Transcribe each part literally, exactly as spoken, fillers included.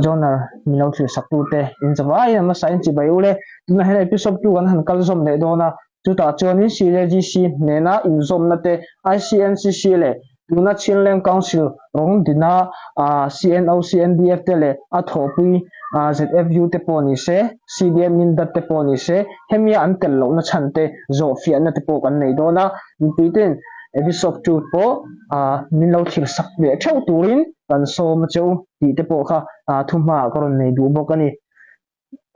Journal min lo thlir sak tu te in zavai a masa in chibai u le. Tuna hian episode two kan han kal zawm leh dawn a. Chutah chuan in C J D C hnena inzawmna te, I C N C C leh tuna Chinland Council rawng dina, a, C N O, C N D F te leh a thawhpui, a, Z F U te pawh ni se, C D M Mindat te pawh ni se, hemi a an tel lohna chhan te zawhfiahna te pawh kan nei dawn a. Inpui ten episode two pawh, a, min lo thlir sak leh theuh turin kan sawm a che u tih te pawh kha, a, thuhma ka rawn nei duh bawk a ni.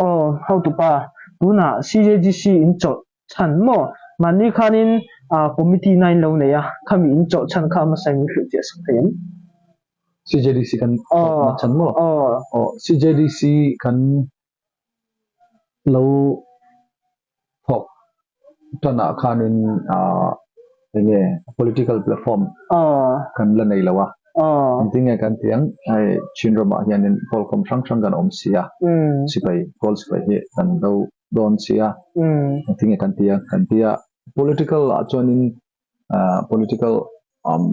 Aw, hotupa, tunah C J D C in chawlh chhan maw? Mahni khanin, a, committee-na in lo nei a, khami in chawlh chhan kha a hmasa in min hrilh chiah sak thei em? C J D C kan Aw. Chawlh chhan maw? Aw. Aw, C J D C kan lo thawk ṭanah khanin, a, enge political platform Aw. Kan la nei lo a. Aw. Engtin nge kan tih ang, hei, Chin ramah hianin pawlkhawm hrang hrang kan awm si a. Mm. Sipai, pawl sipai hi kan do dawn si a. Mm. Engtin nge kan tih ang, kan tih a. Political ah chuanin, a, political, um,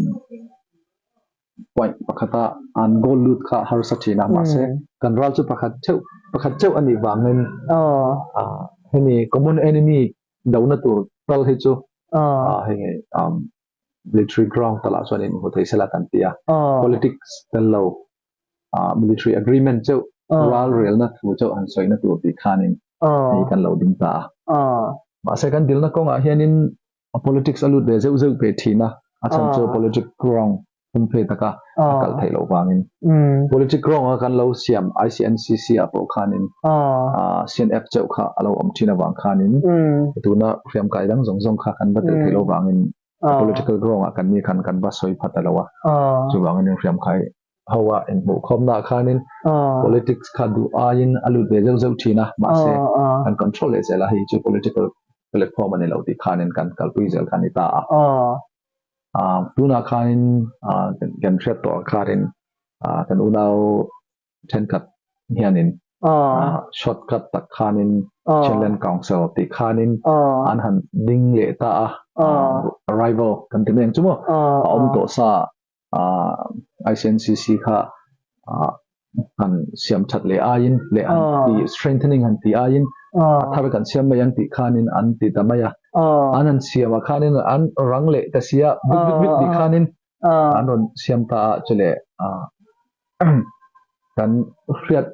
point pakhata an goal lut kha harsa ṭhin a, mahse, Mm. kan ral chu pakhat cheuh, pakhat cheuh a nih vangin, Aw. a, hemi common enemy dona tur tal hi chu, Aw. a, henge, um, military ground talah chuan in hmu thei sela kan ti a. Aw. Politics tel lo, a, military agreement cheuh, Aw. Ral relna thu cheuh han sawina tur tih khanin Aw. Hei kan lo ding ta a. Aw. Mahse, kan dilna kawngah hianin a politics a lut ve zeuh zeuh ve ṭhin a, a chhan chu Aw. Politic ground hum phei taka a Aw. Kal theih loh vangin. Mm. Politic ground a kan lo siam I C N C C ah pawh khanin, Aw. A, C N F cheuh kha a lo awm ṭhin avang khanin, Mm. Tuna hriamkai dang zawng zawng kha kan va tel theih Mm. loh vangin, Aw. Political ground ah kan ni khan kan va sawi phat a lo a. Aw. Chuvangin in hriamkai ho a inhmuh khawmna khanin, Aw. Politics kha duh aiin a lut ve zeuh zeuh ṭhin a, mahse, Aw, aw. Kan control leh zel a, hei chu political platform a ni lo tih khanin kan kalpui zel kha ni ta a. Aw. A, tunah khanin, a, kan, kan hriat tawh khanin, a, kan unau ṭhenkhat hianin, Aw. A, shortcut tak khanin Aw. Chinland Council tih khanin Aw. An han ding leh ta a, Aw. A, rival kan ti mai ang chu maw? Aw, A awm aw. Tawh sa, a, I C N C C kha, a, han siam ṭhat leh aiin, leh han Aw. Ti strengthening han ti aiin, Aw. A thar kan siam mai ang tih khanin an ti ta mai a. Aw. An han siam a khanin an rang leh ta si a, bik, bik, bik Aw, tih aw. Khanin Aw. An rawn siam ta a, chuleh, a, kan hriat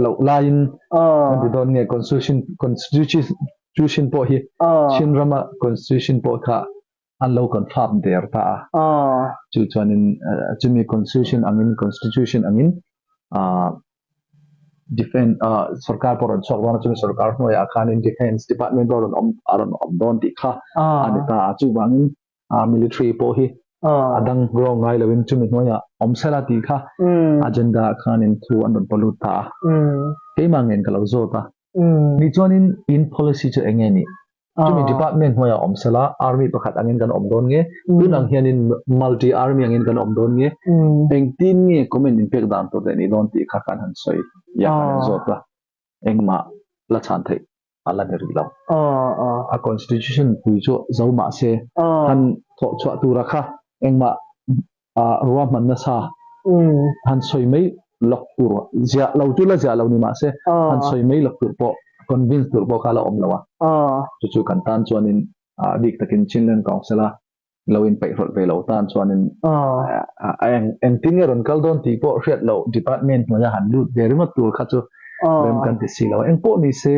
loh laiin Aw. Kan ti dawn nge, constitution, constitution pawh hi, Aw. Chin rama constitution pawh kha an lo confirm der ta a. Aw. Chu chuanin, a, chumi constitution angin, constitution angin, a, defense, a, sorkar pawh rawn chhuak dawn a, chumi sorkar hnuaiah khanin defense department pawh rawn awm, a rawn awm dawn tih kha Aw. A ni ta a. Chuvangin, a, military pawh hi Aw. A dang ground ngai loin chumi hnuaiah awm sela tih kha Mm. Agenda khanin thu an rawn paw lut ta a. Mm. Keimah ngen ka lo zawt a. Mm. Ni chuanin in policy chu eng nge ni? Chumi Aw. Department hnuaiah awm sela, army pakhat angin kan awm dawn nge? Mm. Tun ang hianin multi army angin kan awm dawn nge? Mm. Engtin nge comment in pek dan tur leh ni dawn tih kha kan han sawi. Ia kan han Aw. Zawt a. Engmah la chhan theih a la ni rih lo. Aw, aw. A constitution pui chu zo mah se, Aw. Han thawh chhuah tura kha engmah, a, ruahmanna sa Mm. han sawi mai lawk tur, ziah lo chu la ziah lo ni mah se, Aw. Han sawi mai lawk tur pawh, convince tur pawh kha la awm lo a. Aw. Chu chu kan tan chuanin, a, dik takin Chinland Council a lo inpaih hrawlh ve lo tan chuanin, Aw. A, a, a, eng, engtin nge rawn kal dawn tih pawh hriat loh department hnuaia han lut ve ringawt tur kha chu Aw. Rem kan ti si lo. Eng pawh ni se,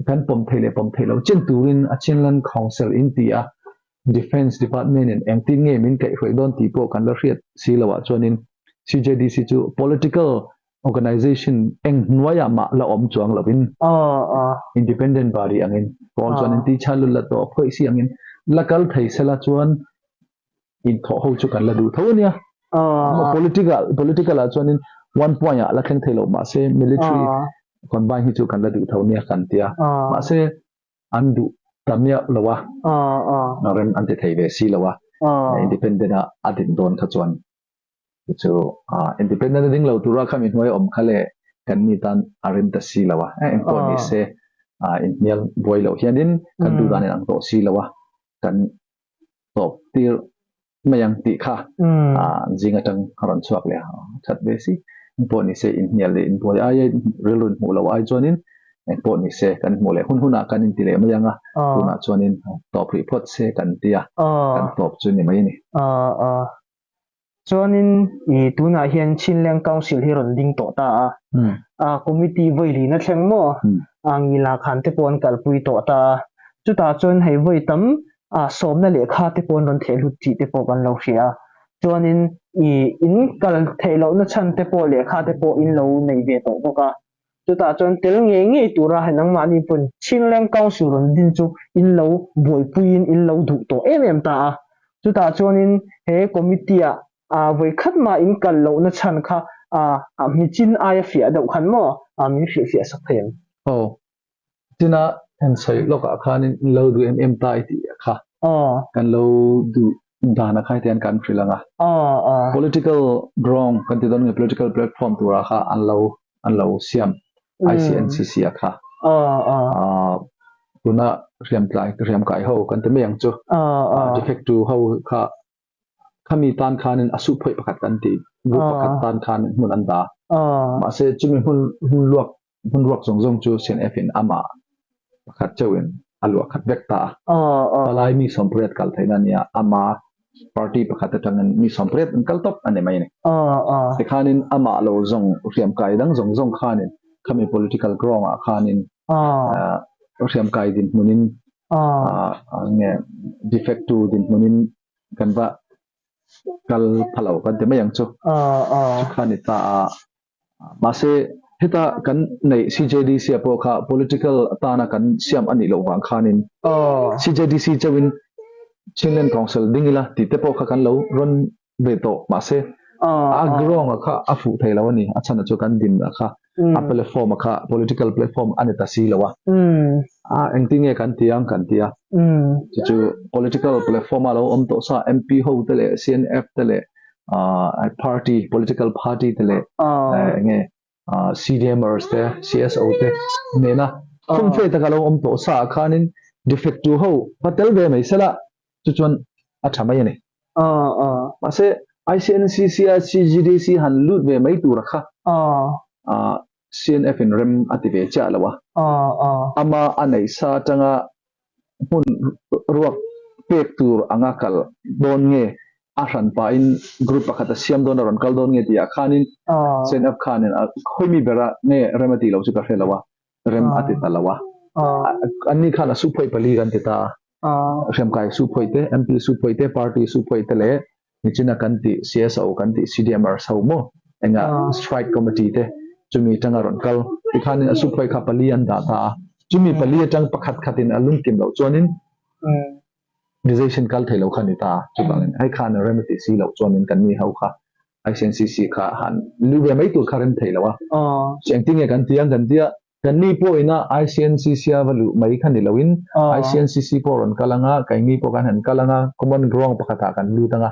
kan pawm theih leh pawm theih loh chen turin a Chinland Council in ti a, Defence Department in engtin nge min kaihhruaih dawn tih pawh kan la hriat si lo ah chuanin C J D C chu political organisation eng hnuaiah mah la awm chuang lovin Aw, aw. Independent body angin, pawl chuan Aw. Inti chhan lut la tawh, phoih si angin la kal thei sela chuan inthawh ho chu kan la duh tho a nia. Aw, Maw aw. Political, political ah chuanin one point ah la thleng thei lo mah se, military Aw. Combine hi chu kan la duh tho nia kan tia. Aw. Mahse, an duh ta miah lo a. Aw, aw. Rem an ti thei ve si lo a. Aw. Independent a, a din dawn kha chuan. Chu, a, independent a ding lo tura kha mi hnuai awm kha le kan ni tan a rem ta si lo a. Eh, eng pawh ni Aw. Se, a, in hnial buai lo hianin kan duh Mm. Danin ang tawh si lo a. Kan tawp tir mai ang tih kha, Mm. a, zing atang a rawn chhuak leh a that ve si. Engpawh ni se, in hnial leh in buai ai, rilru in hmuh lo ai chuanin, engpawh ni se kan hmuh leh, hun hunah kan inti leh mai ang a, tunah chuanin tawp hrih phawt se kan ti a, kan tawp chu ni mai a ni. Chuanin i tunah hian Chinland Council hi rawn ding tawh ta a. A, committee vawi hlina thleng maw? A, Ngila Khan te pawh an kalpui tawh ta a. Chutah chuan hei vawi tam, a, sawmna lehkha te pawh an rawn theh hlut tih te pawh kan lo hria a. Chuanin i in kal theih lohna chhan te pawh, lehkha te pawh in lo nei ve tawh bawk a. Chutah chuan tel ngei ngei tura hei nangmahni pawn Chinland Council rawn din chu in lo buaipuiin in lo duh tawh em em ta a. Chutah chuanin he committee-ah, a, vawi khat mah in kal lohna chhan kha, a, a, mi chin aia fiah deuh khan maw, a, min hrilhfiah sak thei em? Aw, china en sawi lawkah khanin in lo duh em em ta i tih kha. Aw. Kan lo duh dan a khai te hian kan hrilh ang a. Aw, aw. Political ground kan ti dawn nge, political platform tura kha an lo, an lo siam, I C N C C a kha. Aw, aw. A, tuna hriamtlai, hriamkai ho kan ti mai ang chu. Aw, aw. A, de facto ho kha, khami tan khanin a suhphawih pakhat kan ti, group pakhat tan khan hmun an dah. Mahse, chumi hmun, hmun luak, hmun ruak zawng zawng chu C N F in amah pakhat chauhin a luah khat vek ta a. Palai mi sawmpariat kal theihna nia, ama party pakhat aṭangin mi sawmpariat an kal tawp a ni mai a ni. Tikhanin amah lo zawng hriamkai dang zawng zawng khanin khami political ground-ah khanin, ah, hriamkai dinhmunin, ah, nge, de facto dinhmunin kan va kal pha lo kan ti mai ang chu. Chu kha ni ta a. Mahse, heta kan neih C J D C-ah pawh kha political atana kan siam a nih loh vang khanin, C J D C chauhin Chinland Council ding ila tih te pawh kha kan lo rawn ve tawh. Mahse, a ground-ah kha a fuh thei lo a ni, a chhan chu kan din a kha. A platform-ah kha political platform a ni ta si lo a. A, engtin nge kan ti ang kan ti a. Chu chu political platform-ah lo awm tawh sa M P ho te leh C N F te leh, ah, party, political party te leh, eh, nge, ah, C D Mers te, C S O te nena, fumfe taka lo awm tawh sa khanin de facto ho va tel ve mai sela, chu chuan a ṭha mai a ni. Mahse, I C N C C a C J D C han lut ve mai tura kha, ah, C N F in rem a ti ve chiah lo a. Ama a neih sa aṭanga hmun ruak pek tur anga kal dawn nge, a hranpain group pakhat a siam dawn a rawn kal dawn nge tih ah khanin, C N F khanin a khawi mi bera nge rem a ti lo chu ka hre lo a, rem a ti ta lo a. A, anni khan a suhphawih pali kan ti ta a. Hriamkai suhphawih te, M P suhphawih te, party suhphawih te leh nichina kan tih C S O kan tih, C D Mers ho maw, enga strike committee te, chumi aṭanga rawn kal. Tikhanin a suhphawih kha pali an dah ta a. Chumi pali aṭang pakhat khatin a lungkim loh chuanin decision kal thei lo kha ni ta. Chuvangin hei khan rem a ti si loh chuanin kan ni ho kha I C N C C kha han lut ve mai tur kha rem thei lo a. Chu engtin nge kan ti ang kan ti a, kan ni pawh ina I C N C C a va luh mai kha ni loin, I C N C C pawh rawn kal anga, keini pawh kan han kal anga, common ground pakhatah kan lut anga,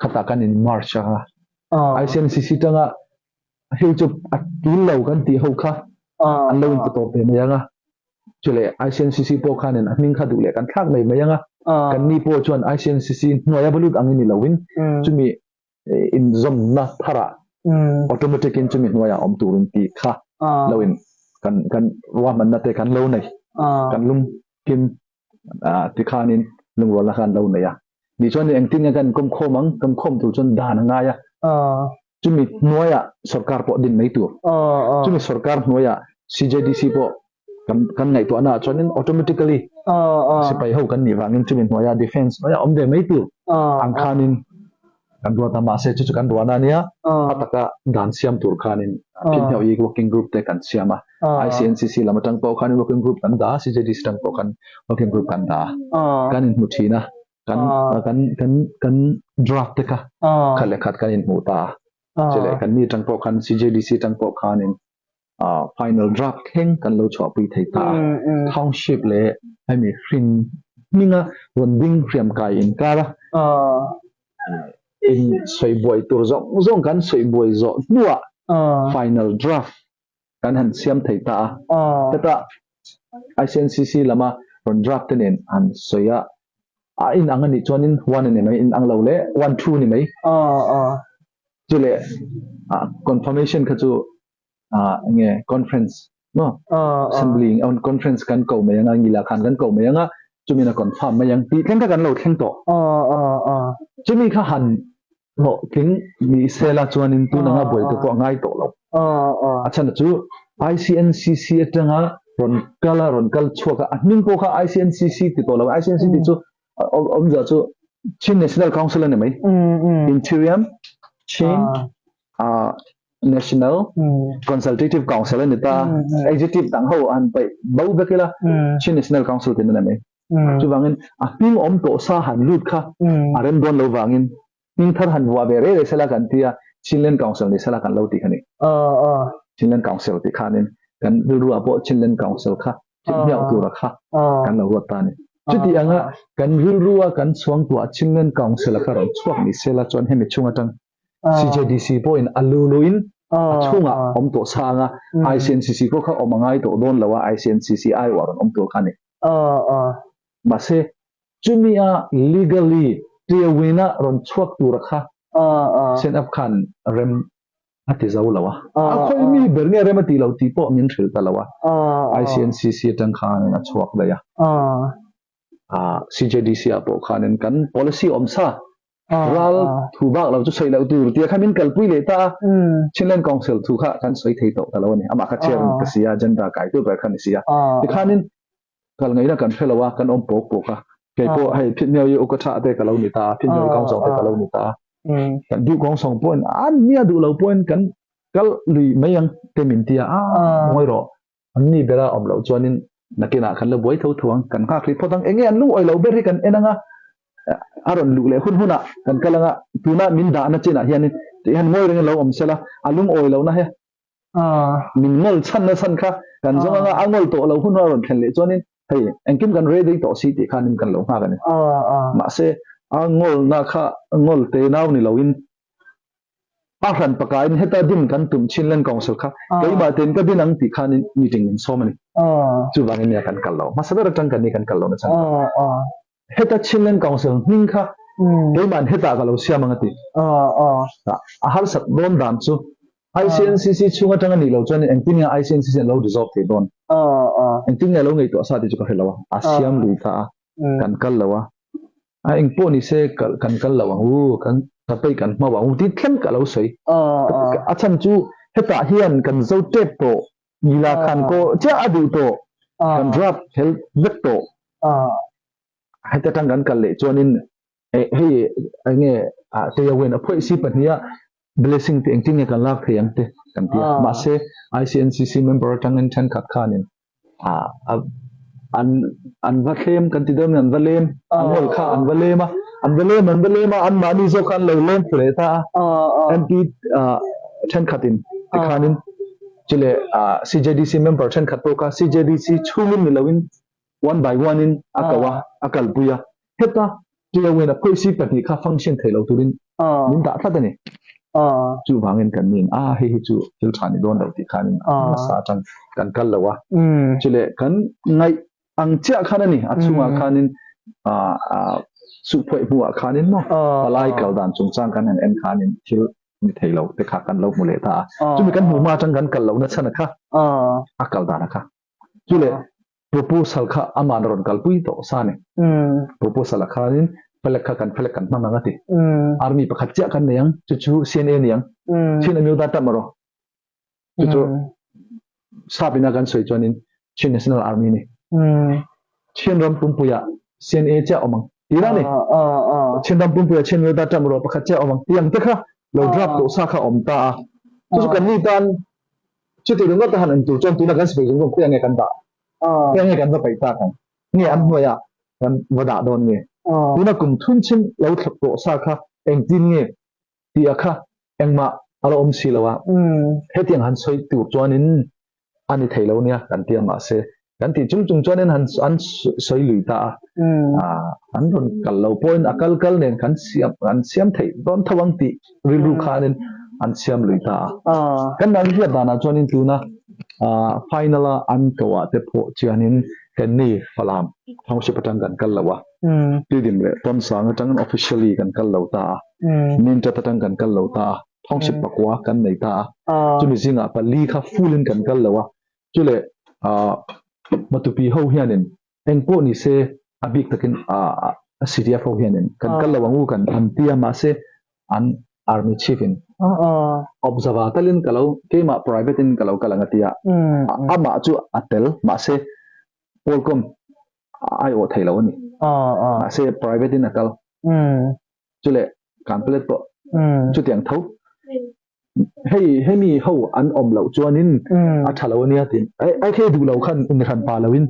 khatah kan in merge anga. I C N C C aṭanga hei chu a tul lo kan tih ho kha an lo inputawp ve mai anga. Chuleh I C N C C pawh khanin a hming kha duh leh kan thlak mai mai anga. Kan ni pawh chuan I C N C C hnuaia va lut ang i ni loin, chumi, eh, inzawmna tharah automatic in chumi hnuaia awm turin tih kha lo in kan, kan ruahmanna te kan lo nei, kan lungkim, ah, tikhanin lungrualna khan lo nei a. Ni chuan engtin nge kan kawmkhawm ang, kan khawm tur chuan dan a ngai a. Chumi hnuaia sorkar pawh din mai tur. Chumi sorkar hnuaia C J D C pawh kan, kan ngaihtuahnaah chuanin automatically sipai ho kan nih vangin chumi hnuaia defence hnuaia awm ve mai tur ang khanin kan ruat a, mahse, chu chu kan ruahna nia. A taka dan siam tur khanin Phinheuh working group te kan siam a. I C N C C lam aṭang pawh khanin working group kan dah a, C J D C aṭang pawh khan working group kan dah a. Kan inhmu ṭhin a, kan, kan, kan, kan draft te kha khat leh khat kan inhmuh ta a. Chuleh kan ni aṭang pawh khan, C J D C aṭang pawh khanin, ah, final draft thleng kan lo chhuahpui thei ta a. Township leh hemi hring hminga rawn ding hriamkai inkara, in sawi buai tur zawng zawng kan sawi buai zawh hnuah final draft kan han siam thei ta a. Heta I C N C C lama rawn draft te nen han sawi a, a in ang a nih chuanin one a ni mai, in ang lo leh one two ni mai. Chule, ah, confirmation kha chu, ah, nge conference, no? Ah, ah. Assembly, on conference kan ko mai anga, ngila khan kan ko mai anga, chumi na confirm mai ang ti thleng kha kan lo thleng to. Ah, ah, ah. Chumi kha han lo tling mi sela chuan in tuna nga ah, boi to ah. Pawh ngai to lo. Ah, ah. A chhan chu I C N C C atanga ron kal a, ron kal chhuak a, a hming pawh kha I C N C C ti to lo. I C N C C ti chu, a, om, om za chu Chin National Council a ni mai. Mm, mm. Interim Chin, ah, ah, National, mm, Consultative Council a ni ta. Mm, mm. Executive dang ho an pai bo vek ila. Mm. Chin National Council ti na mai. Mm. Chuvangin a hming awm tawh sa han lut kha, mm, a rem dawn lo vangin, hming thar han vua ve rei rei sela kan tia, Chinland Council ni sela kan lo ti kha ni. Ah, ah. Chinland Council ti khanin, kan rilru a pawh Chinland Council kha, ah, hmiau tura kha, ah, kan lo ruat ta ni. Ah, chuti anga, ah, kan rilru a kan chuang tua Chinland Council a kha rawn chhuak ni sela chuan hemi chhung atang, ah, C J D C pawhin a lu luin, ah, a chhunga, ah, awm tawh sa anga, mm, I C N C C pawh kha awm a ngai tawh dawn lo a, I C N C C aiawh a rawn awm tur kha ni. Ah, ah. Mahse, chumi a legally tiawina rawn chhuak tura kha, ah, ah, Sen Ap khan rem a ti zo lo a. Ah, a khawi mi, ah, ber nge rem a ti lo ti pawh min hrilh ta lo a. Ah, ah. I C N C C atang khanin a chhuak daih a. Ah. Ah, C J D C a pawh khanin kan policy awm sa. Ah, ral, ah, thu bak lo chu sawi lo tur tia kha min kalpui leh ta a. Mm. Chinland Council thu kha kan sawi thei tawh ta lo a ni. Amah kha chair, ah, ka si a, agenda kai tur kha ni si a. Ah, ti khanin kal ngaihna kan hre lo a, kan awm pawk pawk a. Kei pawh, ah, hei, Phitmiau i uka tha te ka lo ni ta, Phitmiau i, ah, kawngsawng te ka lo ni ta. Mm. Kan duh kawngsawng pawhin, an nia duh lo pawhin kan kal lui mai ang te min tia, ah, ah, ngawi rawh. An ni bera awm lo chuanin nakinah kan la buai tho tho ang, kan nghak hrih phawt ang. Enge an lungawi lo ber hi kan en anga, a rawn luh leh hun hunah kan kal anga, tuna min dahna chinah hianin, tih hian ngawi rengin lo awm sela, a lungawi lohna he. Ah. Min ngawl chhanna san kha kan zawng anga, ah, a ngawl tawh lo hun a rawn thlen leh chuanin, hei, engkim kan ready tawh si tih khanin kan lo nghak a ni. Ah, ah. Mahse, a ngawlna kha ngawl te nau ni loin, a hran pakaiin heta din kan tum Chinland Council kha, ah, keimah ten ka din ang tih khanin meeting min sawm a ni. Ah. Chuvangin nia kan kal lo. Hmasa ber atang kan ni kan kal lo na chhan. Ah, ah. Heta Chinland Council hming kha, hmm, keiman hetah ka lo siam ang a ti. Ah, ah. A harsat dawn dan chu, ah, I C N C C chhung atang a nih loh chuan engtin nge I C N C C an lo dissolve thei dawn? Ah, ah. Engtin nge lo ngaihtuah sa tih chu ka hre lo a. A, ah, siam lui ta a, hmm, kan kal lo a. A eng pawh ni se ka, kan kal lo ang u, kan, ka paih kan hmau ang u, tih thleng ka lo sawi. Ah, ah. A chhan chu hetah hian kan Zo tep tawh, ngila khan, ah, ko chiah a duh tawh, ah, kan draft hel vek tawh. Ah. Heta tang kan kal leh chuanin, eh, hei, enge, ah, Teyawen a phoih si pahniha blessing te engtin nge kan lak thei ang te kan tia. Ah. Mahse, I C N C C member atangin ṭhenkhat khanin, ah, a, an, an va thlem kan ti dawn, an va lem, an, ah, ngawl kha an va lem a, an va lem, an va lem a, anmahni zawk khan lo lem hle ta a. Ah, ah. M P, ah, ṭhenkhatin ti, ah, khanin, chule, ah, C J D C member ṭhenkhat pawh kha C J D C chhungin ni loin, one by one in a ko a, ah, a kalpui a. Heta, Teyawen a phoih si pahnih kha function thei lo turin, ah, min dah tlat a ni. Ah. Chuvangin kan nin, a, hei hi chu thil ṭha ni dawn lo tih khanin, ah, hmasa aṭang kan kal lo a. Mm. Chule kan ngaih ang chiah khan a ni, a chhungah, mm, khanin, ah, ah, suhphoih hmuah khanin maw, ah, palai, ah, kal dan chungchang kan han en khanin thil ni thei lo te kha kan lo hmu leh ta a. Ah, chumi kan hmuh, ah, hma aṭang kan kal lohna chhan a kha, ah, a kal dan a kha. Chule, ah, proposal kha aman a rawn kalpui tawh sa ni. Mm. Proposal a khanin flag kha kan, flag kan hmang ang a ti. Mm. Army pakhat chiah kan nei ang, chu chu C N A ni ang. Mm. Chin Amyotha Taphmaraw. Chu chu, mm, sapina kan sawi chuanin Chin National Army ni. Mm. Chin ram pumpuiah C N A chiah awm ang. Tih na ni. Ah, ah, ah. Chin ram pumpuiah Chin Amyotha Taphmaraw pakhat chiah awm ang. Tiang te kha lo, ah, draft tawh sa kha awm ta a. Chu chu, ah, kan ni tan, chuti ringawt a han en tur chuan tuna kan sawi ringawt, khawiah nge kan dah? Ah. Khawiah nge kan va paih tak ang? Nge an hnuaiah kan va dah dawn nge? Ah. Tuna kum thum chin lo thlawp tawh sa kha engtin nge? Tih a kha engmah a la awm si lo a. Mm. Hetiang han sawi tur chuanin a ni thei lo nia kan tia, mahse, kan tih chung chung chuanin han, an sawi lui ta a. Mm. Ah, an rawn kal lo pawhin a kal kal nen kan siam, an siam theih dawn tho ang tih rilru, mm, khanin an siam lui ta a. Ah. Kan nang hriat danah chuanin tuna, ah, final a an ko ah te pawh chuanin kan ni Falam Township aṭang kan kal lo a. Mm. Tuidim leh Tonsang aṭangin officially kan kal lo ta a. Mm. Mindat aṭang kan kal lo ta a. Township pakua kan nei ta a. Chumi zingah pali kha full in kan kal lo a. Chule, ah, Matupi ho hianin, engpawh ni se, a bik takin, ah, a C D F ho hianin, kan kal lo ang u kan, an tia, mahse, an army chief in, observer talin ka lo, keimah private in ka lo kal ang a tia. A, amah chu a tel, mahse, Pawlkawm a aiawh thei lo a ni. Mahse, private in a kal. Chule, Kanpetlet pawh chutiang tho. Hei, hemi ho an awm loh chuanin a ṭha lo a nia, tin. Ai, ai, hei duh lo khan inhran pa loin.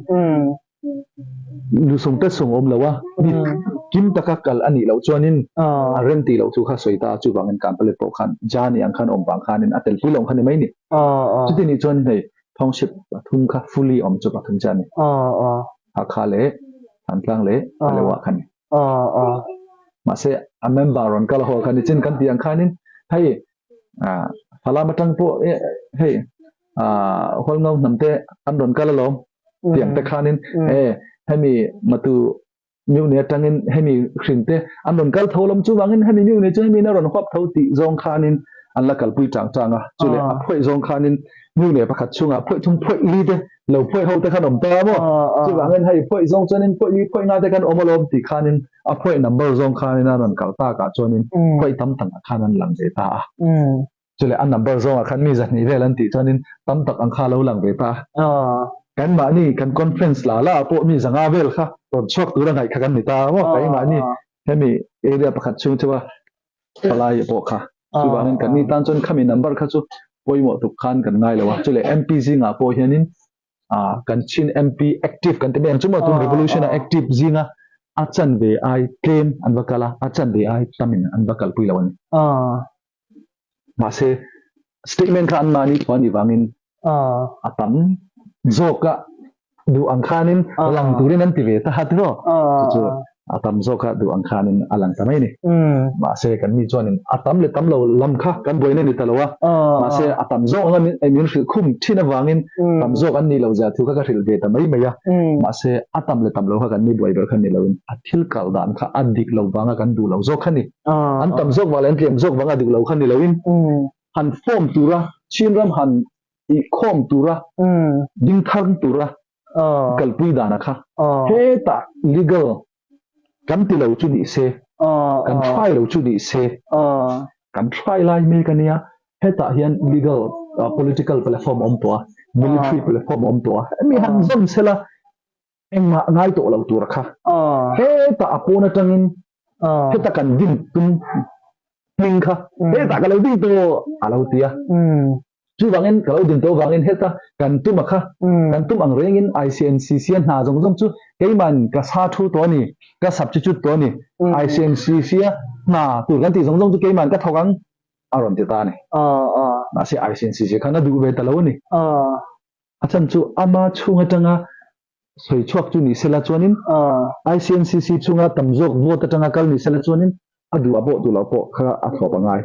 Lusung te sung awm lo a. Mi kim taka kal a nih loh chuanin a rem tih loh thu kha sawi ta, chuvangin Kanpetlet pawh khan, Jani ang khan awm vang khanin a telpui lo kha ni mai ni. Chuti nih chuan hei, township pathum kha fully awm chu pathum chu a ni. Hakha leh, Thantlang leh, Paletwa kha ni. Mahse, a member rawn kal ho kha ni chin kan tih ang khanin, hei, ah, Falam aṭang pawh, eh, hei, ah, Hualngo hnam te an rawn kal alawm, tiang te khanin, eh, hemi Matu Myone aṭangin hemi hrin te an rawn kal tho lawm, chuvangin hemi Myone chu hemi na rawn huap tho tih zawng khanin an la kalpui ṭang ṭang a. Chule a phawih zawng khanin Myone pakhat chhungah phawih thum phawih li te, lo phawih ho te khan awm ta maw? Chuvangin hei phawih zawng chuanin phawih li phawih nga te khan awm alawm tih khanin a phawih number zawng khanin an rawn kal takah chuanin phawih tam tak khan an lang ve ta a. Chule a number zawngah khan mi zahnih vel an tih chuanin tam tak ang kha lo lang ve ta. Kanmahni kan conference la la pawh mi zanga vel kha rawn chhuak tura ngaih kha kan ni ta maw? Keimahni hemi area pakhat chhung chauha palai pawh kha. Chuvangin kan ni tan chuan khami number kha chu pawimawh tuk khan kan ngai lo a. Chule M P zingah pawh hianin, ah, kan Chin M P active kan ti mai ang chu maw, tun revolution a active zinga a chanve ai tlem an va kal a, a chanve ai tamin an va kalpui lo a ni. Mahse, statement kha anmahni thu a nih vangin a tam zawka duh ang khanin lang turin an ti ve ta ha tiraw. Chu chu a tam zawka duh ang khanin a lang ta mai ni. Mahse, kan ni chuanin a tam leh tam lo lam kha kan buaina ni ta lo a. Mahse, a tam zawk anga min, ei, min hrilh khum ṭhin avangin tam zawk an nih lo zia thu kha ka hrilh ve ta mai mai a. Mahse, a tam leh tam lo kha kan ni buai ber kha ni loin, a thil kal dan kha a dik lo vanga kan duh lo zawk kha ni. An tam zawk vang leh an tlem zawk vanga duh lo kha ni loin, han form tura, Chin ram han i khawm tura, ding thar tura kalpui dana kha. Hetah legal kan ti lo chu ni se, kan try lo chu ni se, kan try lai mek a nia. Hetah hian legal, ah, political platform awm tawh a, military platform awm tawh a, mi han zawn sela, engmah ngai tawh lo tura kha. Hetah a pawn aṭangin, hetah kan din tum hming kha, hetah ka lo din tawh a lo ti a. Chuvangin ka lo din tawh vangin hetah kan tum a kha, kan tum ang rengin I C N C C a hna zawng zawng chu keiman ka sa thu tawh a ni, ka substitute tawh a ni. I C N C C a hna tur kan tih zawng zawng chu keiman ka thawk ang a rawn ti ta a ni. Mahse, I C N C C khan a duh ve ta lo a ni. A chhan chu ama chhung aṭanga sawi chhuak chu ni sela chuanin, I C N C C chhunga tam zawk vote aṭanga kal ni sela chuanin, a duh a pawh duh lo pawh kha a thlawp a ngai.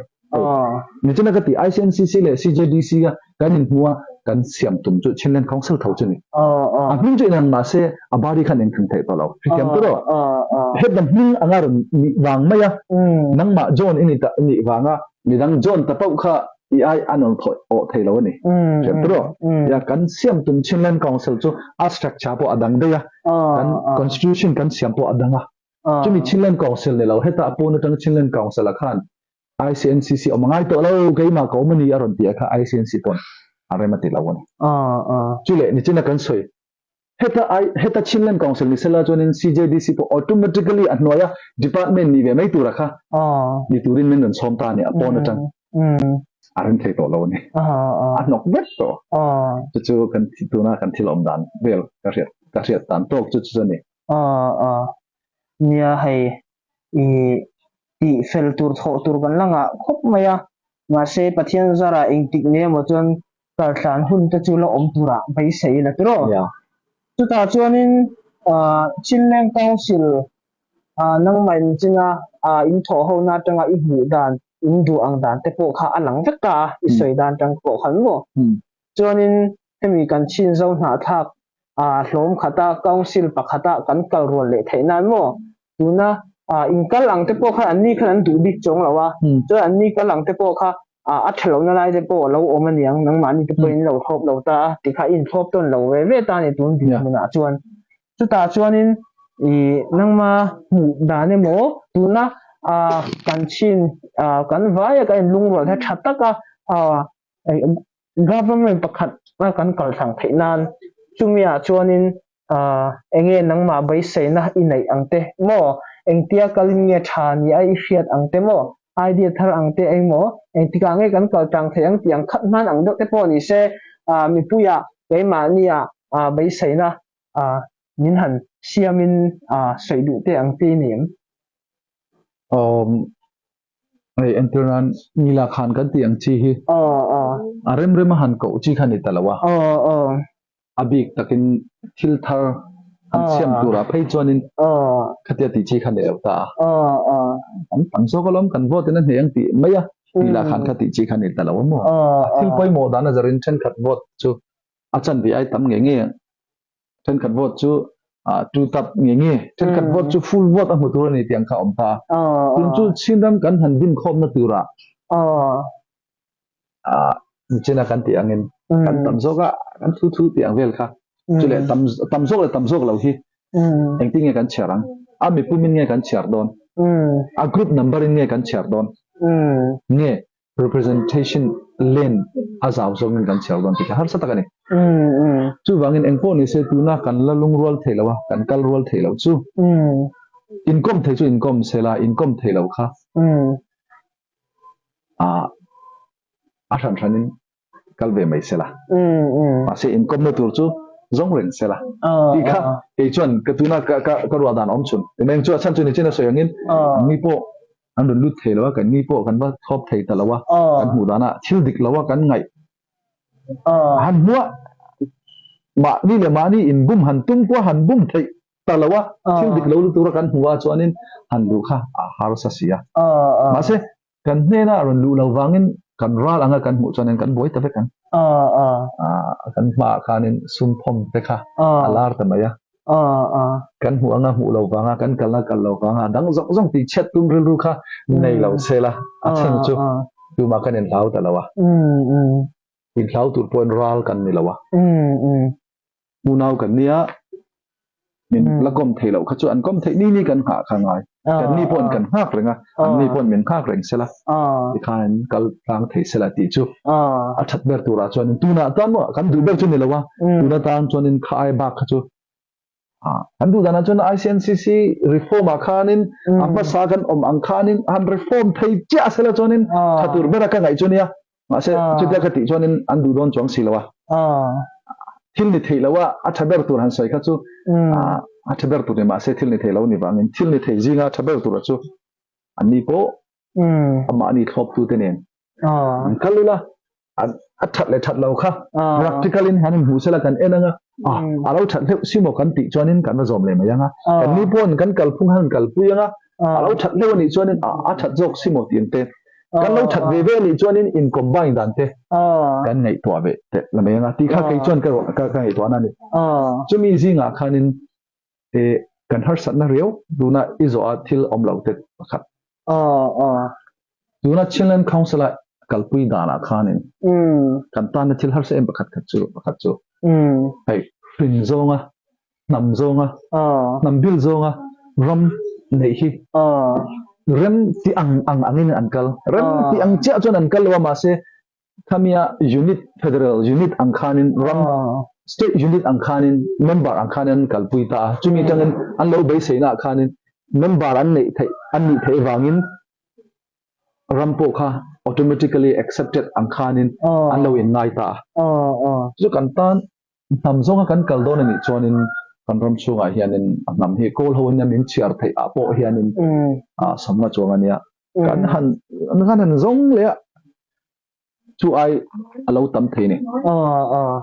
Nichina ka ti, I C N C C leh C J D C a kan inhmu a, kan siam tum chu Chinland Council tho chu ni. A hming chu inang, mahse, a body khan in thang thei tawh lo. Hrethiam tawh lo. Hetna hming anga rawn nih vang mai a. Nangmah John i ni ta, i nih vanga, midang John ta pawh kha i ai an rawn thawh awh thei lo a ni. Hriat tawh lo. Ya, kan siam tum Chinland Council chu a structure pawh a dang daih a. Kan constitution kan siam pawh a dang a. Chumi Chinland Council ni lo, hetah a pawn aṭang Chinland Council a khan I C N C C awm a ngai tawh lo, keimah ka awm a ni a rawn tih a kha I C N C pawn a rem a ti lo a ni. Chuleh nichina kan sawi. Heta ai, heta Chinland Council ni sela chuanin C J D C pawh automatically a hnuaia department nih ve mai tura kha ni turin min rawn sawm ta a ni a pawn aṭang. A rem thei tawh lo a ni. A hnawk vek tawh. Chu chu kan thi-, tuna kan thil awm dan vel ka hriat, ka hriat dan tawk chu chu a ni. Nia hei, i, tih fel tur, thawh tur kan la ngah khawp mai a. Mahse, Pathian zara engtik nia emaw chuan kaltlan hun te chu la awm tura beisei ila tiraw? Chutah chuanin, ah, Chinland Council, ah, nangmah in china, ah, in thawhhona aṭanga i hmuh dan, in duh ang dan te pawh kha a lang vek ta a, i sawi dan aṭang pawh khan maw? Chuanin hemi kan Chin zo hnahthlak, ah, hlawm khata, council pakhata kan kal rual leh theih nan maw? Tuna, ah, in kal ang te pawh kha an ni khan an duh bik chuang lo a. Chuan an ni kal ang te pawh kha a, a ṭha lohna lai te pawh a lo awm a niang, nangmahni te pawh in lo thlawp lo ta a, tikha in thlawp tawn lo ve ve ta a ni tun dinhmunah chuan. Chutah chuanin i nangma hmuh dan emaw, tuna, a, kan chin, a, kan vaia kan inlungrual hi ṭha taka, a, government pakhat a kan kal thlang theih nan, chumiah chuanin, a, eng nge nangmah beiseina i neih ang te maw, engtia kalin nge ṭha nia i hriat ang te maw, idea thar ang te emaw, engtikah nge kan kal tlang thei ang tih ang khat hman ang deuh te pawh ni se, a, mipuiah keimahniah, a, beiseina, a, min han siamin, a, sawi duh te ang te i nei em? Um, hei, entirnan nila khan kan tih ang chi hi. Aw, aw. A rem rem a han koh chi kha ni ta lo a. Aw, aw. A bik takin thil thar han siam tura phei chuanin khatia tih chi kha ni lo ta a. Aw, aw. Kan tam zawk alawm kan vote in a hneh ang tih mai a. Nila khan kha tih chi kha ni ta lo a maw. Aw, a thil pawimawh dan a zarin ṭhenkhat vote chu a chanve ai tam nge nge. Ṭhenkhat vote chu, a, two third nge nge. Ṭhenkhat vote chu full vote a hmu tur a ni tih ang kha awm ta. Aw, tun chu Chinram kan han din khawmna tura. Aw. A, nichina kan tih angin, kan tam zawk a, kan thu thu tih ang vel kha. Chule tam, tam zawk leh tam zawk lo hi. Engtin nge kan chhiar ang? A mipumin nge kan chhiar dawn? A group number in nge kan chhiar dawn? Nge representation len a zau zawngin kan chhiar dawn tih kha harsa tak a ni. Chuvangin engpawh ni se tuna kan la lungrual thei lo a, kan kal rual thei lo chu. Inkawm thei chu inkawm sela, inkawm thei lo kha. A, a hran hranin kal ve mai sela. Mahse, inkawmna tur chu zawng reng sela. Tih kha, kei chuan ka tuna ka, ka, ka ruah dan a awm chhun. Eng chu a chhan chu nichina sawi angin, mi pawh an rawn lut thei lo a, kan mi pawh kan va thlawp thei ta lo a, kan hmuh dan a thil dik lo a kan ngaih. Han hmu a, mahni leh mahni inbum han tum pawh han bum theih ta lo a, thil dik lo lutuk a kan hmu a chuanin han duh kha a harsa si a. Mahse, kan hnena a rawn luh lo vangin kan ral anga kan hmuh chuanin kan buai ta vek ang. A, kan hmaah khanin sum phawm te kha a lar ta mai a. Kan hmuh anga hmuh lo vanga, kan kalna kal lo vanga, dang zawng zawng tih chhiat tum rilru kha nei lo sela a chhan chu tuma kan inhlau ta lo a. Inhlau tur pawhin ral kan ni lo a. Unau kan nia, min la kawm thei lo kha chu an kawm theih ni ni kan nghah kha ngai. Kan ni pawhin kan nghak reng a, an ni pawhin min nghak reng sela. Tikhan kal tlang thei sela tih chu a ṭhat ber turah chuan tunah tan maw kan duh ber chu ni lo a. Tuna tan chuanin kha ai bak kha chu, a, kan duh danah chuan I C N C C reform ah khanin a hmasa kan awm ang khanin han reform thei chiah sela chuanin ṭha tur bera ka ngaih chu nia. Mahse, chutia ka tih chuanin an duh dawn chuang si lo a. Thil ni theih lo a, a ṭha ber tur han sawi kha chu, a, a ṭha ber tur ni mahse, thil ni theih lo ni vangin, thil ni theih zinga a ṭha ber tura chu an ni pawh amahni thlawptu te nen an kal ula, a, a ṭhat leh ṭhat lo kha practical in han hmu sela kan en anga. A, a lo ṭhat hleuh si maw kan tih chuanin kan va zawm leh mai anga. Kan ni pawhin kan kalphung han kalpui anga. A lo ṭhat hleuh a nih chuanin, a, a ṭhat zawk si maw tih ang te. Kan lo ṭhat ve ve a nih chuanin in combine dan te kan ngaihtuah ve teh la mai anga tih kha kei chuan ka, ka, ka ngaihtuahna a ni. Chumi zingah khanin, e, kan harsatna riau tuna i zawha thil awm lo te pakhat. Tuna Chinland Council-a kalpui danah khanin kan tana thil harsa em pakhat khat chu, pakhat chu hei, hrin zawnga, hnam zawnga, hnam bil zawnga ram neih hi rem tih ang, ang angin an kal. Rem tih ang chiah chuan an kal lo a, mahse, khamia unit, federal unit ang khanin ram, state unit ang khanin member ang khanin an kalpui ta a. Chumi aṭangin an lo beiseina ah khanin member an neih theih, an nih theih vangin ram pawh kha automatically accepted ang khanin an lo inngai ta a. Chu kan tan hnam zawnga kan kal dawn a nih chuanin kan ram chhungah hianin a hnam hi kawl ho in a min chhiar theih ah pawh hianin, a, sawmnga chuang a nia. Kan han, kan han zawng leh a, chu ai a lo tam thei ni.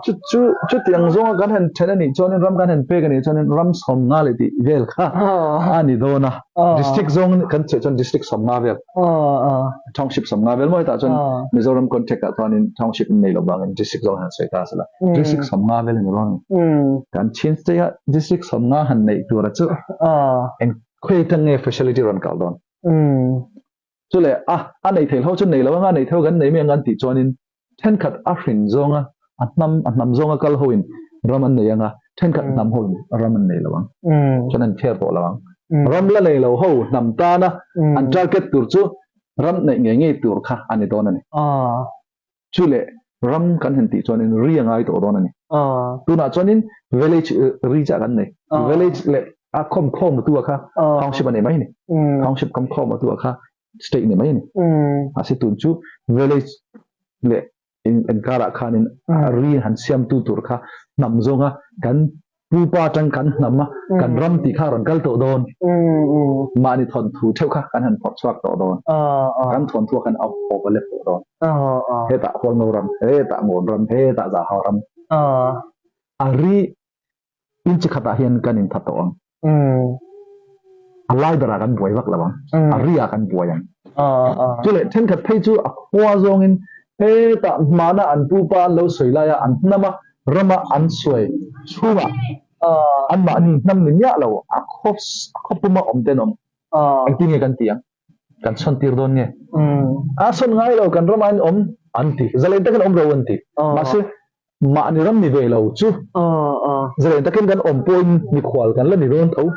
Chu, chu, chutiang zawnga kan han ṭhen a nih chuanin, ram kan han pek a nih chuanin ram sawmnga leh tih vel kha a ni dawn a. District zawng kan chhiah chuan district sawmnga vel. Township sawmnga vel maw, hetah chuan Mizoram context ah chuanin township in nei lo vangin district zawng han sawi ta sela. District sawmnga vel a ni dawn a ni. Kan Chin State-a district sawmnga han neih tura chu eng khawi aṭang nge facility rawn kal dawn? Chule, a, a nei thei lo chu nei lo ang a, nei thei ho kan nei mai ang an ti chuanin, ṭhenkhat a hrin zawnga, a hnam, a hnam zawnga kal hoin ram an nei ang a, ṭhenkhat hnam hoin ram an nei lo ang. Chuan an care tawh lo ang. Ram la nei lo ho hnam tana an target tur chu ram neih ngei ngei tur kha a ni dawn a ni. Chule ram kan han tih chuanin ri a ngai tawh dawn a ni. Tunah chuanin village, eh, ri chiah kan nei. Village leh a khawm khawm atu a kha township a ni mai ni. Township khawm khawm atu a kha state ni mai ni. Mahse tun chu village leh in, inkarah khanin a ri han siamtu tur kha hnam zawnga kan pupa aṭang kan hnama, kan ram tih kha rawn kal tawh dawn. Mahni thawnthu theuh kha kan han phawrh chhuak tawh dawn. Kan thawnthu khan a overlap tawh dawn. Hetah Hualngo ram, hetah Ngawn ram, hetah Zahau ram. A ri in chi khatah hian kan intha tawh ang. A lai berah kan buai vak lo ang. A riah kan buai ang. Chule ṭhenkhat phei chu a khua zawngin hetah hmana an pupa an lo sawi laia an hnama rama an sawi chhungah anmahni hnam ni miah lo a khaw, a khaw puma awm te an awm. Engtin nge kan ti ang? Kan sawn tir dawn nge? A sawn ngai lo, kan ramah an awm an ti. Zalen takin awm ro an ti. Mahse, mahni ram ni ve lo chu. Zalen takin kan awm pawhin mikhual kan la ni dawn tho.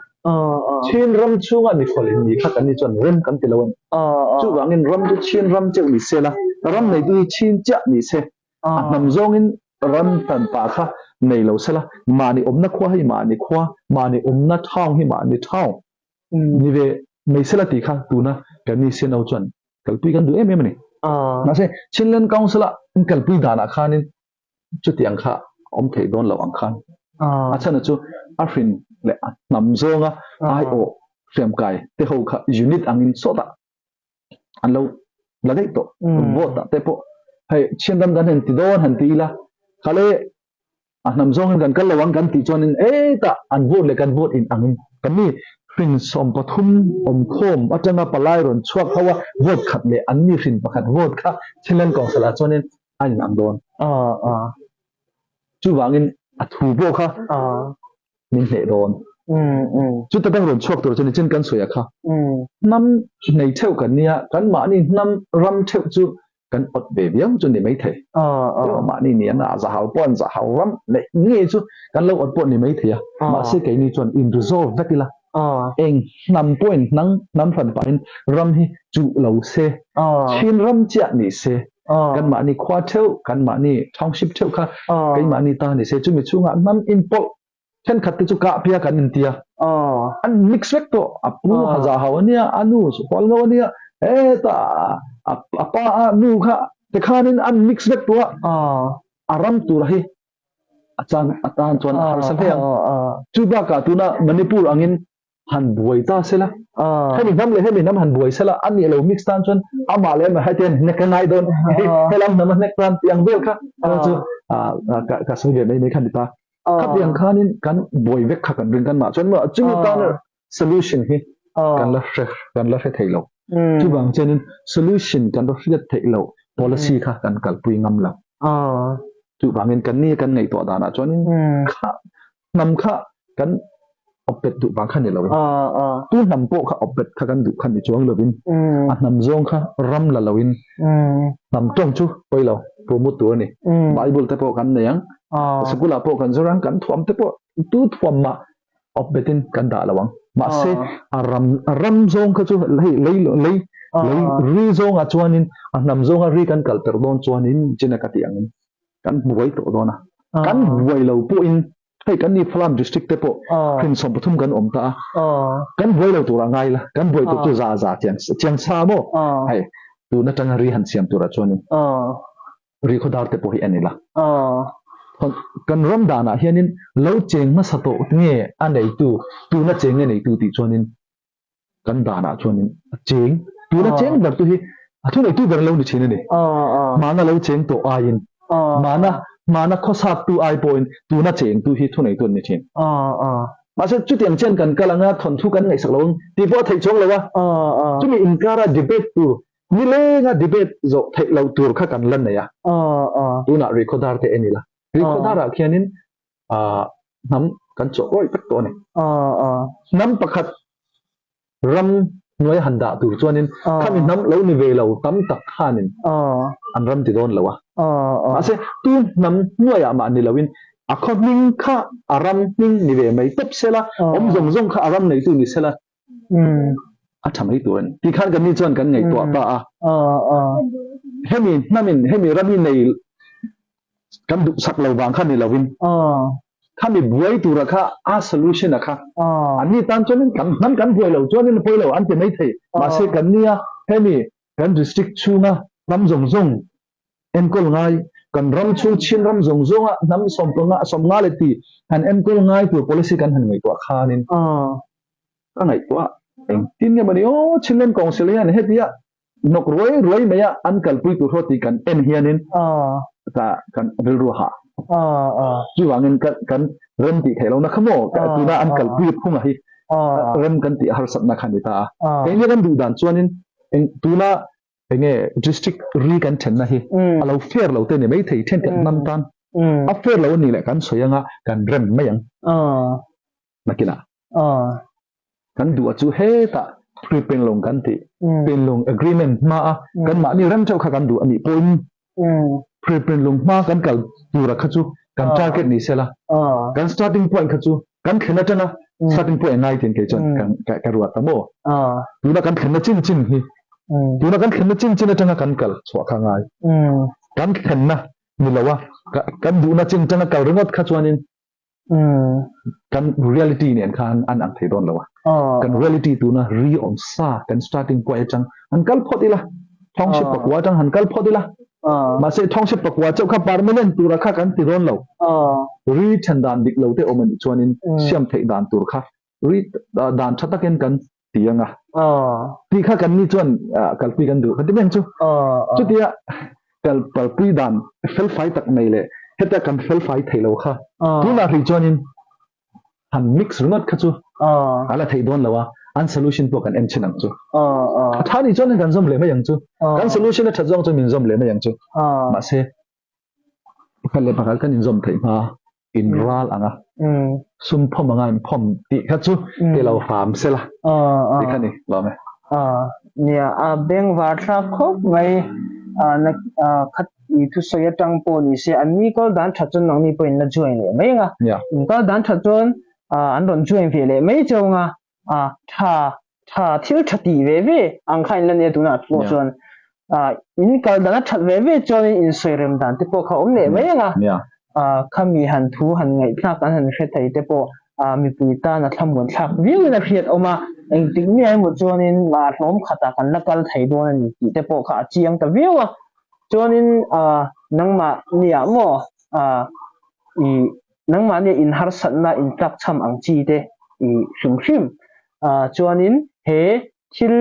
Chin ram chhunga mikhual in ni kha kan ni chuan rem kan ti lo a ni. Chuvangin ram chu Chin ram cheu ni sela, ram neitu hi Chin chiah ni se. A hnam zawngin ram tan pah kha nei lo sela, mahni awmna khua hi mahni khua, mahni awmna town hi mahni town ni ve mai sela tih kha tuna kan ni CNO chuan kalpui kan duh em em a ni. Mahse, Chinland Council-a an kalpui danah khanin chutiang kha awm thei dawn lo ang khan. A chhana chu a hrin leh a hnam zawnga aiawh hriamkai te ho kha unit angin sawtah an lo la daih tawh. Vote-ah te pawh hei Chin ram kan han ti dawn han ti ila, khale a hnam zawngin kan kal lo ang kan tih chuanin, ei ta, an vote leh kan vote in angin kan ni hrin sawm pathum awm khawm aṭanga palai rawn chhuak ho a, vote khat leh an ni hrin pakhat vote kha Chinland Council-ah chuanin an inang dawn. Chuvangin a thu pawh kha min hneh dawn. Chuta dang rawn chhuak tur chuan nichin kan sawi a kha. Hnam nei theuh kan nia, kan mahni hnam ram theuh chu kan awt ve viau chu ni mai thei. Mahni ni ang a, Zahau pawh an Zahau ram neih ngei chu kan lo awt pawh ni mai thei a. Mahse keini chuan in resolve vek ila. Eng hnam pawhin hnam, hnam hran pahin ram hi chuh lo se. Chin ram chiah ni se. Kan mahni khua theuh, kan mahni township theuh kha keimahni ta ni se. Chumi chhungah hnam in pawlh ṭhenkhat te chu Kahpia kan intia. An mix vek tawh. A pu Zahau a nia, a nu Hualngo a nia. Heta a, a pa a nu kha te khanin an mix vek tawh a. A ram tur hi a chang atan chuan a harsa hle ang. Chu bakah tuna Manipur angin han buai ta sela. Hemi hnam leh hemi hnam han buai sela. An nih lo mix tan chuan amah leh amah hetian hnek a ngai dawn. Helam hnam a hnek tan tih ang vel kha. Chu, a, a, ka, ka sawi ve mai mai kha ni ta. Khatiang khanin kan buai vek kha kan ring kan mah chuan maw, chumi tan solution hi kan la hre, kan la hre thei lo. Chuvang chuanin solution kan la hriat theih lo, policy kha kan kalpui ngam lo. Chuvangin kan ni kan ngaihtuah danah chuanin kha, hnam kha kan awpbet duh vang kha ni lovin. Tu hnam pawh kha awpbet kha kan duh kha ni chuang lovin. A hnam zawng kha ram la lovin. Hnam ṭawng chu pawi lo, promote tur a ni. Bible te pawh kan nei ang. School-ah pawh kan zawr ang, kan thuam te pawh tu thuam mah awpbetin kan dah lo ang. Mahse, a ram, a ram zawng kha chu lei, lei, lei, lei ri zawnga chuanin, a hnam zawnga ri kan kal tel dawn chuanin, china ka tih angin kan buai tawh dawn a. Kan buai lo pawhin, hei kan ni Falam district te pawh hrin sawm pathum kan awm ta a. Kan buai lo tur a ngai la, kan buai tur chu za, za chiang, chiang sa maw? Hei, tun aṭanga ri han siam turah chuanin. Ri khaw dar te pawh hi a ni la. Kan ram danah hianin lo cheng hmasa tawh nge a neitu, tuna cheng nge neitu tih chuanin kan danah chuanin a cheng, tuna cheng ber tu hi a thuneitu ber lo ni ṭhin a ni. Hmana lo cheng tawh aiin, hmana, hmana khawsaktu ai pawhin tuna chengtu hi thuneitu an ni ṭhin. Mahse, chutiang chian kan kal anga, thawnthu kan ngaihsak lo ang tih pawh a theih chuang lo a. Chumi inkara debate tur, ni lenga debate zawh theih lo tur kha kan la nei a. Tunah ri khaw dar te a ni la. Ri khaw darah khianin, a, hnam kan chawh ruai vek tawh a ni. Hnam pakhat ram hnuai a han dah tur chuanin, ah, khami hnam lo ni ve lo tam tak khanin, ah, an ram ti dawn lo a. Ah, ah. Mahse, tu hnam hnuaiah mah ni loin, a khaw hming kha, a ram hming ni ve mai tawp sela, ah, awm zawng zawng kha a ram neitu ni sela, mm, a ṭha mai tur a ni tih khan kanni chuan kan ngaihtuah, mm, ta a. Ah, ah. Hemi hnamin, hemi ram hi nei kan duhsak lo vang kha ni loin, ah, khami buai tura kha a solution a kha, ah, anni tan chuan kan hnam kan buai lo chuan in hawi lo an ti mai thei. Ah. Mahse, kanni a hemi kan district chhunga ram zawng zawng enkawl ngai, kan ram chhung Chin ram zawng zawnga hnam sawmpanga, sawmnga leh ti han enkawl ngai tur policy kan han ngaihtuah khanin, ah, ka ngaihtuah engtin nge mani aw, Chinland Council hian hetia nawk ruai ruai mai a an kalpui tur ho tih kan en hianin, ah, ta kan rilru a ha. Ah, ah. Chuvangin kan, kan rem tih theih lo na kha maw, ka, ah, tuna an, ah, kalpui phunga hi, ah, rem kan tih harsatna kha ni ta a. Ah. Eng nge kan duh dan chuanin, eng, tuna enge district ri kan ṭhenna hi, mm, a lo fair lo te ni mai thei ṭhen kan, mm, hnam tan. Mm. A fair lo a nih leh kan sawi anga kan rem mai ang. Ah. Nakinah. Ah. Kan duh a chu hetah Free Panglong kan tih. Mm. Panglong Agreement hma a, mm, kan mahni rem ṭheuh kha kan duh a nih pawhin, mm, Free Panglong hma kan kal tura kha chu kan, ah, target ni sela. Ah. Kan starting point kha chu kan thlen aṭanga, mm, starting point a ngai tiin kei chuan, mm, kan, ka, ka ruat ta maw. Ah. Tuna kan thlenna chin chin hi. Mm. Tuna kan thlenna chin chin aṭanga kan kal chhuah kha ngai. Mm. Kan thlenna ni lo a, ka, kan duhna chin aṭanga kal ringawt kha chuanin, mm, kan reality nen khan an ang thei dawn lo a. Ah. Kan reality tuna ri awm sa kan starting point aṭang han kal phawt ila. Thawngsit, ah, pakua aṭang han kal phawt ila. Ah. Mahse, thawngsit pakua chauh kha permanent tura kha kan ti dawn lo. Ah. Ri ṭhen dan dik lo te awm a nih chuanin, mm, siam theih dan tur kha ri, ah, dan ṭha takin kan ti anga. Ah. Tih kha kanni chuan, ah, kalpui kan duh kan ti mai ang chu. Ah, ah. Chutia kal, kalpui dan felfai tak mai leh heta kan felfai thei lo kha. Ah. Tunah hri chuanin han mix ringawt kha chu, ah, a la thei dawn lo a, an solution pawh kan en chin ang chu. Ah, ah. A ṭha nih chuan kan zawm leh mai ang chu. Ah. Kan solution a ṭhat zawng chu min zawm leh mai ang chu. Ah. Mahse, pakhat leh pakhat kan inzawm theih hma, in, mm, ral anga, mm, sum phawm anga in phawm tih kha chu, mm, ti lo hram sela. Ah, ah. Tih kha ni, lawm e. Ah, nia, a bengvar thlak khawp mai, ah, na, ah, khat i thusawi aṭang pawh ni se, anni kal dan ṭhat chuan nangni pawhin la join leh mai anga. Yeah. In kal dan ṭhat chuan, ah, an rawn join ve leh mai cheu anga. Ah, ṭha, ṭha, thil ṭha tih ve ve ang kha in la nia tunah pawh, yeah, chuan, ah, in kal dan a ṭhat ve ve chuanin insawi rem dan te pawh kha awm leh mai anga. Yeah. Ah, khami han thu han ngaihthlak an han hre thei te pawh, ah, mipui tan a thlamuan thlak viauin a hriat awm a, engtik nge emaw chuanin, ah, hlawm khatah kan la kal thei dawn a ni tih te pawh kha a chiang ta viau a. Chuanin, ah, nangmah nia maw, ah, i, nangmah nia in harsatna in tlakchham ang chi te i hrim hrim. Ah, chuanin he thil,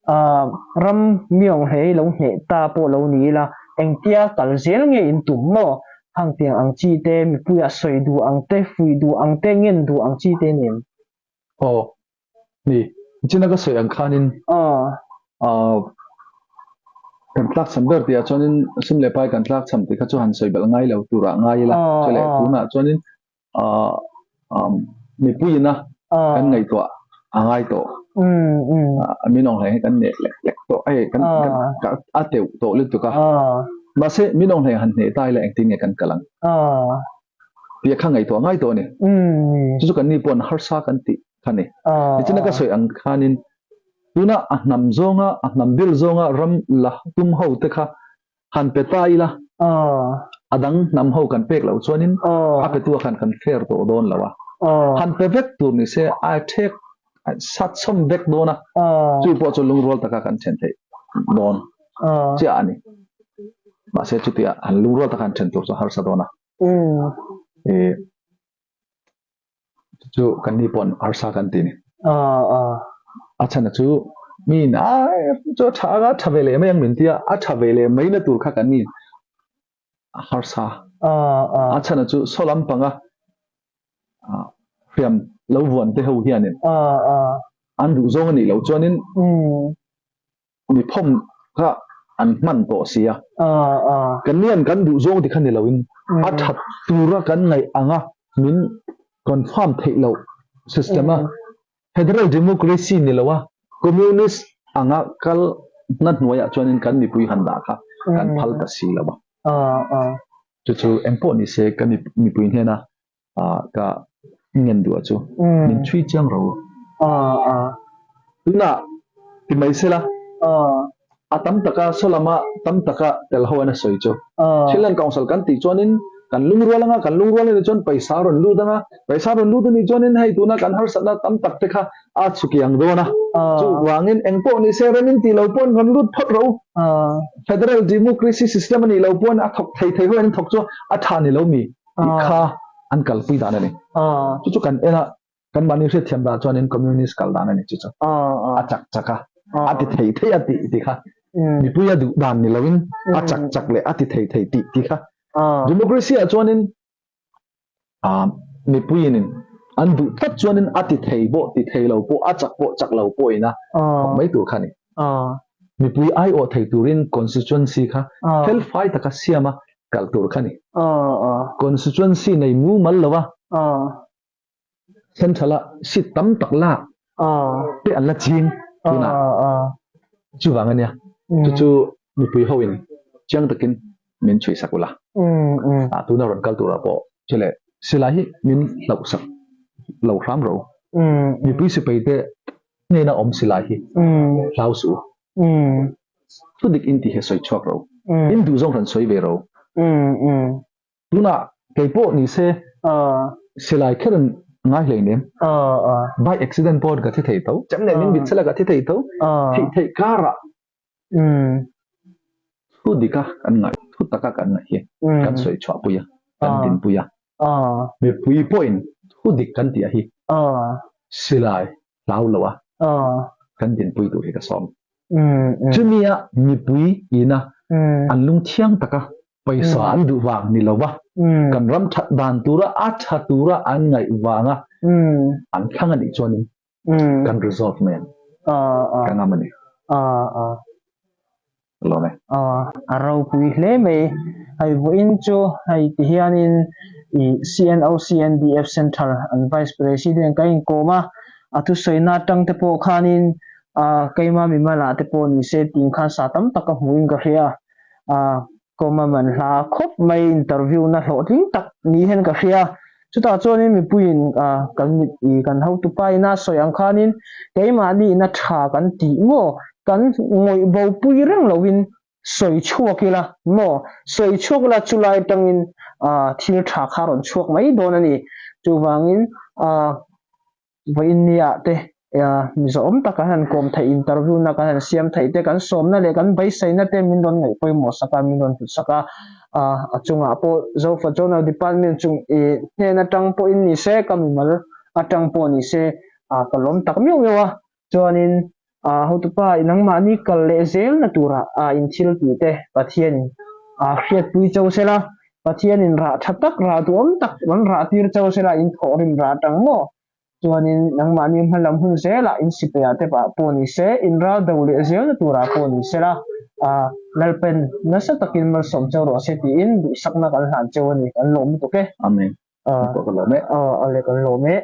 ah, ram mi awng hlei lo hneh ta pawh lo ni ila, engtia kal zel nge in tum maw? Hang tiang ang chi te, mipuiah sawi duh ang te, fuih duh ang te, ngen duh ang chi te nen. Aw, ni, china ka sawi ang khanin, ah, ah, kan tlakchham ber tih ah chuanin sum leh pai kan tlakchham tih kha chu han sawi belh ngai lo turah ngai ila. Ah, chule, ah, tunah chuanin, ah, um, mipuiin a, ah, kan ngaihtuah a ngai tawh. Mm, mm. Ah, min awng hlei hi kan neh lek lek tawh, ai, kan, ah, kan, ka, a teuh tawh lutuk a. Ah. Mahse, min awng hlei han hneh ta ila engtin nge kan kal ang. Ah. Tih kha ngaihtuah ngai tawh a ni. Mm. Chu chu kanni pawh harsa kan tih kha ni. Ah, nichina ka, ah, sawi ang khanin, tuna a hnam zawnga, a hnam bil zawnga ram la tum ho te kha han pe ta ila. Ah. A dang hnam ho kan pek lo chuanin, ah, a petu a khan kan fair tawh dawn lo a. Ah. Han pe vek tur ni se, a thek, a satchhawm vek dawn a. Ah. Chu pawh chu lungrual taka kan ṭhen theih dawn, ah, chiah a ni. Mahse, chutia han lungrual taka han ṭhen tur chu harsa dawn a. Mm. E, chu kanni pawhin harsa kan ti ni. Ah, ah. A chhana chu miin, a, chu a ṭha anga, a ṭha ve leh mai ang min tia, a ṭha ve leh mai na tur kha kanni harsa. Ah, ah. A chhana chu saw lampanga, ah, hriam lo vuan te ho hianin, ah, ah, an duh zawng a nih loh chuanin, mm, mi phawm kha an hman tawh si a. Ah, ah. Kannian kan duh zawng ti kha ni loin, mm, a ṭhat tura kan ngaih anga min confirm theih loh system a, mm, federal democracy ni lo a, communist anga kalna hnuaiah chuanin kan mipui han dah kha kan phal ta si lo a. Chu chu engpawh ni se ka mi, mipui hnena, ah, ka ngen duh a chu min chhui chiang ro. Tunah ti mai sela, a tam taka saw lama tam taka tel ho an a sawi chu. Chinland Council kan tih chuanin kan lungrual anga, kan lungrual a ni chuan paisa rawn lut anga, paisa rawn lut a ni chuanin hei tuna kan harsatna tam tak te kha a chhukiang dawn a. Chu vangin engpawh ni se rem in tih lo pawhin rawn lut phawt ro. Federal democracy system a nih lo pawhin a thawk thei thei ho an thawk chu a ṭha ni lo mi tih kha an kalpui dan a ni. Chu chu kan en a, kan mahni hriatthiam dah chuanin communist kal dan a ni chu chu. A chak chak a, a ti thei thei a ti ti kha. Mipui a duh dan ni loin a chak chak leh a ti thei thei ti ti kha. Democracy ah chuanin, ah, mipuiin an duh tlat chuanin a ti thei pawh ti thei lo pawh, a chak pawh chak lo pawh ina thawk mai tur kha ni. Mipui aiawh thei turin constituency kha fel fai taka siama kalh tur kha ni. Constituency nei mumal lo a, central-a seat tam tak lak te an la ching tunah. Chu vang a nia. Chu chu mipui hoin chiang takin min chhuisak ula. A tuna rawn kal turah pawh chule silai hi min hlauhsak lo hram ro. Mipui sipaite hnena awm silai hi hlau suh u. Thudik in ti hi sawi chhuak ro. In duh zawng han sawi ve ro. Tunah kei pawh ni se, silai kher an ngai hlei nem. By accident pawh ka thi thei tho, chem nen min bit sela ka thi thei tho. Thih theih karah thudika kan ngaih, thutaka kan ngaih hi kan sawi chhuahpui a, kan dinpui a. Mipui pawhin thudik kan tih a hi silai hlau lo a, kan dinpui tur hi ka sawm. Chumi a mipui ina an lungthiang taka paisa an duh vang ni lo va, kan ram ṭhat dan tura a ṭha tura an ngaih vanga an thlang a nih chuanin kan resolve mai a ni. Ka ngam a ni. Lawm e. A ropui hle mai. Hei vawiin chu hei ti hianin i C N O C N D F Central an Vice President ka inkawm a, a thusawina aṭang te pawh khanin, a, keima mimalah te pawh ni se, tih khan sa tam tak ka hmuhin ka hria a, kawma man hla khawp mai, interview-na hlawhtling tak ni hian ka hria. Chutah chuanin mipuiin, a, kan mit i kan hotupa ina sawi ang khanin keimahni ina ṭha kan tih maw, kan ngawih bopui reng lovin sawi chhuak ila maw, sawi chhuak ila, chulai aṭangin, a, thil ṭha kha rawn chhuak mai dawn a ni. Chuvangin, a, vawiin niah te, a, mi zawm tak kan han kawm theih, interview-na kan han siam theih te, kan sawmna leh kan beiseina te min rawn ngaih pawimawh sak a, min rawn hlut sak a, a, a chungah pawh Zofa Zonal Department chung, e, hnen aṭang pawhin ni se, ka mimal aṭang pawh ni se, a, ka lawm tak miau miau a. Chuanin, a, hotupa, i nangmahni kal leh zelna tura, a, in thil tih te Pathianin, a, hriatpui chauh sela, Pathianin rah ṭha tak, rah duhawm tak rawn rah tir chauh sela, in thawhrim rah aṭang maw. Chuanin nangmahni hmalam hun zela in sipaia te pah pawh ni se, in ral do leh zelna tura pawh ni sela, a, Lalpan nasa takin malsawm chauh rawh se tiin duhsakna kan hlan cheu a ni, kan lawm lutuk e. Amen. A, Ka lawm e. A, a le kan lawm e.